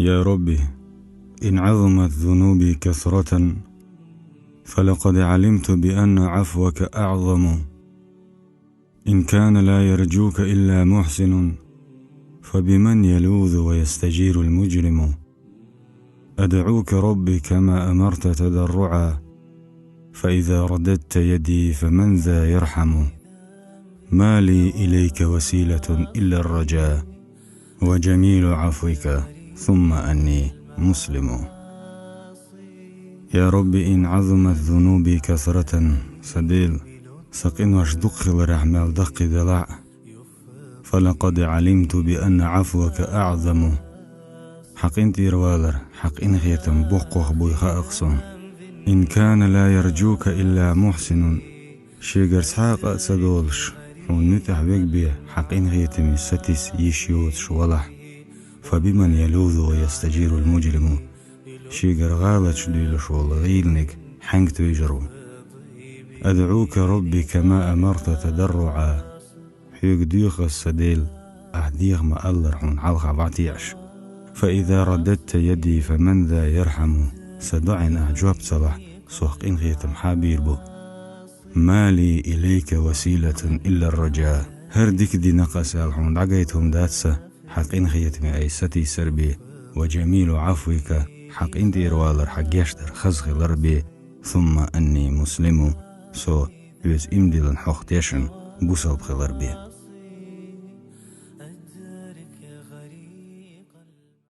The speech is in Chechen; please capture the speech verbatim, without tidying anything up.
يا رب، إن عظمت ذنوبي كثرة، فلقد علمت بأن عفوك أعظم. إن كان لا يرجوك إلا محسن، فبمن يلوذ ويستجير المجرم؟ أدعوك رب كما أمرت تضرعا، فإذا رددت يدي فمن ذا يرحم؟ ما لي إليك وسيلة إلا الرجاء، وجميل عفوك، ثم أني مسلم. يا رب، إن عظمت ذنوبي كثرة, са Дела, са къинош дукха хиларах мел даккхий делахь а, فلقد علمت بأن عفوك أعظم. Хьа къинтӀера валар, хьа къинхетам боккхагӀа буй хаьа-кх сона. إن كان لا يرجوك إلا محسن, шегара цхьаккха а ца долуш, хьуна муьтӀахь верг бен хьан къинхетаме сатийса йиш йоцуш валахь, فبمن يلوذ ويستجير المجرم, шегара гӀалаташ дуьйлуш волу гӀийланиг хьаьнга тевжар ву? أدعوك رب كما أمرت تضرعا, хьоьга доьху ас, са Дела, ахь деха ма-аллара хьуна хьалха вӀатеӀаш. فإذا رددت يدي فمن ذا يرحم, сан доӀина ахь жоп ца лахь, сох къинхетам хьан бийр бу? ما لي إليك وسيلة إلا الرجاء, хӀара дика дина-кх ас аьлла хьуна дӀагайта хӀума дац сан, хьан къинхетаме айса сатийсар бен, وجميل عفوك, хьан къинтӀера валар, хьан гечдар хаза хилар бен, ثم أني مسلم, со хьоьца иман диллина хьох тешна бусалба хилар бен.